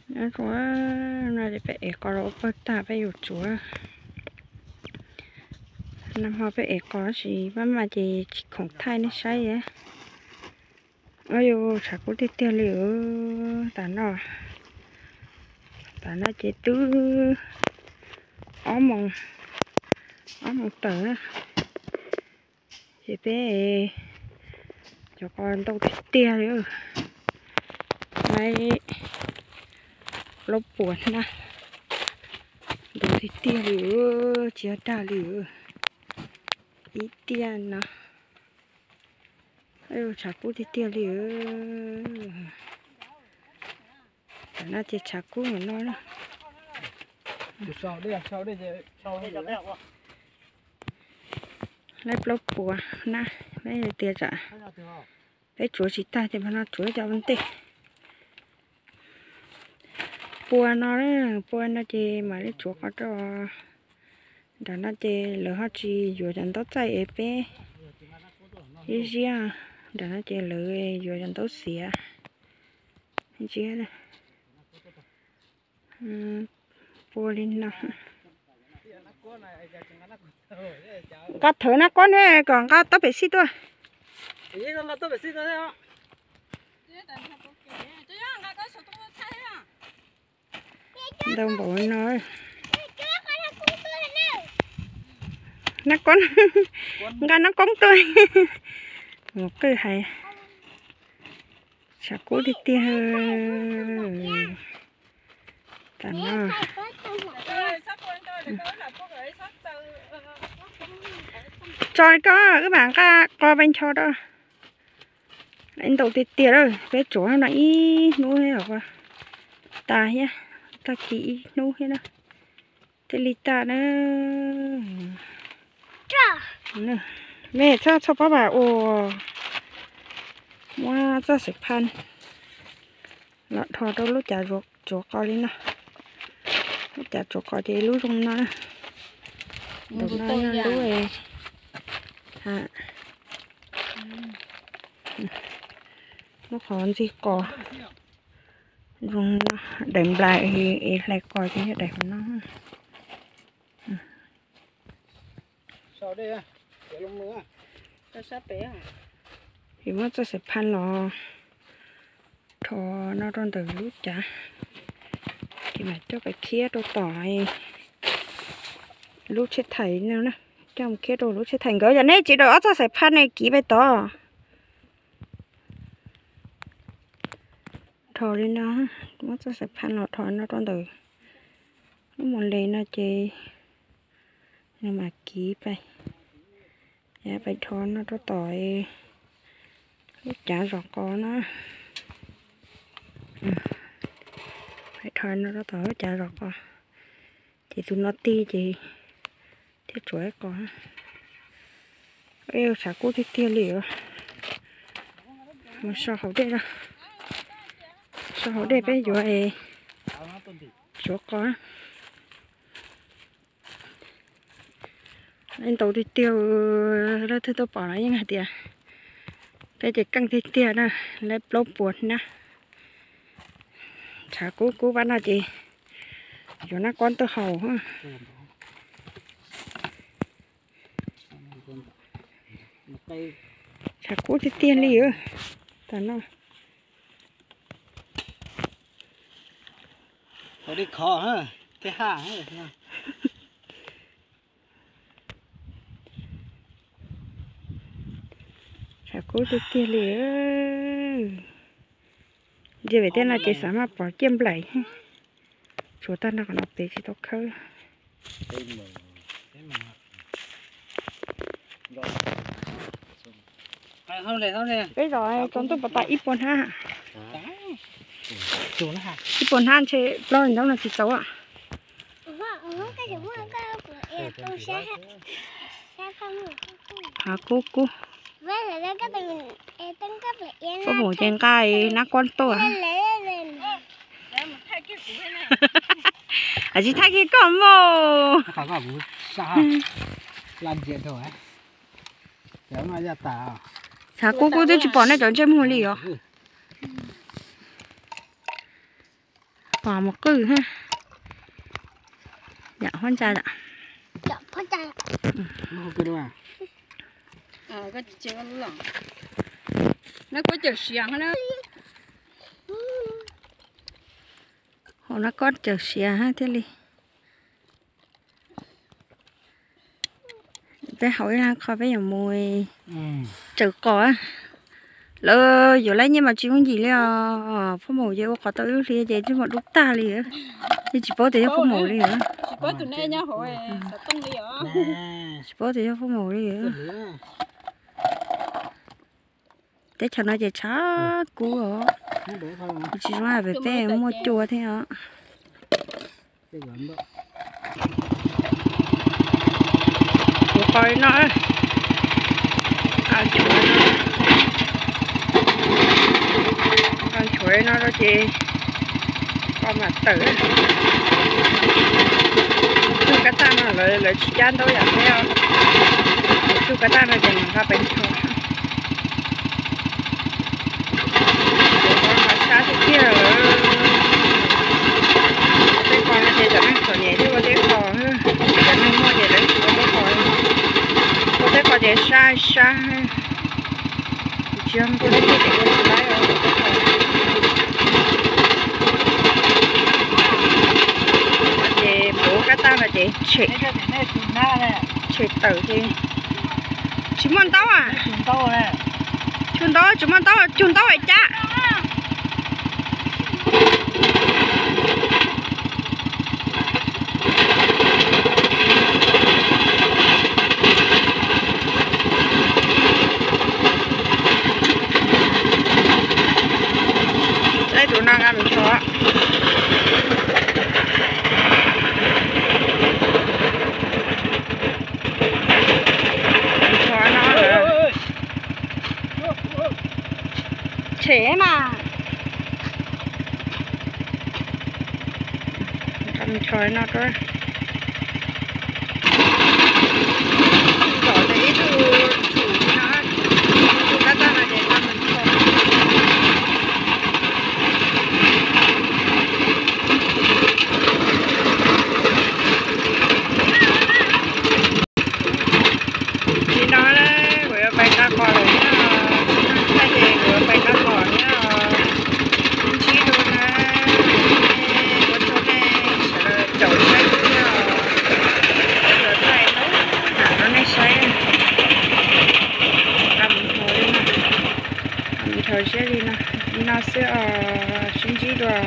Nyob zoo, no ces peb ev qos los ua pawg tag peb yuav tsuav. Nag hmo peb ev qos tab sis maj mam ces tsis khoom thaij nej saib. Yus tshav kub tiag tiag li. Tam no, tam no ces twb ob moos, ob moos tawm na. Ces peb cov qos ntau tiag tiag li. Laib plaub puas hnab, ntau tiag tiag li, tsis yog dag li. Ib tiag no, tshav kub tiag tiag li. Tam no ces tshav kub ntawm no na. Laib plaub puas hnab, peb tias tsam peb tsuav tsis tag ces mam no tsuav cov ua ntej. Pua no, pua no ces mam li tsuav qos rau. Nram no ces lawv ho tsis yuav cov ntaub txaij es peb ib ziab. Nram no ces lawv yuav cov ntaub xiav ziab. Pua li no. Nqa thawv nab quab ne kom nqa taub pem xij tuaj. Ntau npaum no. Nab quab, nqa nab quab tuaj. Mus qwj hais, tshav kub tiag tiag. Tam no tso li koj, wb mam nqa qos pes ncho rau. Ntau tiag tiag lawm, peb tsuav no ib hnub tas thiab, tag kis ib hnub thiab na, thiaj li tas na. Mej txhob txhob pab pam ua, muab txoj xaim phaj los dhos rau lub cav tsuav qos li no. Lub cav tsuav qos ces lub zoo no na. Ntawm no yog lub, lub qhov ntxig qos zoo no, daim nplais es hlais qos ces yog daim qhov no. Ces muab txoj xaim phaj los dhos no rau ntawm lub cav, ces mam coj pais khiab rau tom lub tsheb thais no na. Coj mus khiab rau lub tsheb thais, nkawd yog neb tsis daws ob txoj xaim phaj ne kiv pais tod. Dhos li no, muab txoj xaim phaj los dhos no rau ntawm lub mus les no ces nws mam kiv pais. Pais dhos no rau tom lub cav zov qos na. Pais dhos no rau tom lub cav zov qos, ces tus no tij ces thiaj tsuav ib qos. Tshav kub tiag tiag li. Mus so hauv dej, so hauv dej peb yuav es tsuav qos. Ntau tiag tiag, leej twg tuaj pom los yeej hais tias peb ces keej tiag tiag na, laib plaub puas hnab. Tshav kub kub pab no ces yuav nab quab tuaj haus. Tshav kub tiag tiag li. Tam no tshav kub tiag tiag li. Ntsia pem tej no ces xav maj pom ciaj nplaim. Tsuav tag no qhov no pem tsis tau khawb. Peb zos tsaus ntuj puas tas ib puas hnab? Ib puas hnab ntshe plaub hlis ntaub no tsis txaus. Hav kub kub. Koj mus ces nqa nab quab tuaj. Tsis thaij kiag koj mog. Tshav kub kub twb tsis pom nej cov ntsej muag li os. Pom mus qwj ha. Yam huab ntsa yom. Hauv no kob cawm siav ha thiaj li. Peb haus ib qho peb yuav mus tsaws qos. Lawv yuav laib nyiaj mas tsis yooj yim li os. Phauj maum ces ua qos tau ib lub hli ces ntsej muag dub tag li. Yeej tsis paub tias yog phauj maum li. Tsis paub tias yog phauj maum li. Teb chaws no ces tshav kub os. Tsis zoo pem peb muaj cua thiab os. Tshuav qos li no, qos tshuav li no rau ces qos mam tawm. Cug kab tag no lawv tsis cab ntaub yam peb os. Cug kab tag no ces mam nqa pais ncho. Qos sab tiag tiag. Tej qos no ces cov neeg txom nyem thiaj ua tej qos, cov neeg muaj ces lawv tsis ua tej qos. Ua tej qos ces sab sab. Tsis yog ua tej qos ces ua tsis laib os. Ces puv kab tag no ces tshem, tshem tawm ces tsis muaj ntaub. Cug ntaub tsis muaj ntaub, cug ntaub es cab. Ib tus no nqa mus ncho. Ncho no, tshem mas. Ncho no rau. Tsom ib tug tshum no, tus kab tag no ces nqa mus ncho. Li no na, kuv yuav pais nqa qos lawm thiab os. Tag ces kuv yuav pais nqa qos thiab os. Sib ntsib dua na, ua tsaug nej sawv daws caum saib kuv thiab os. Kuv yuav thaij ntau yam rau nej saib. Nqa mus ncho li no, nqa mus ncho siab li no, li no xwb os. Sib ntsib dua.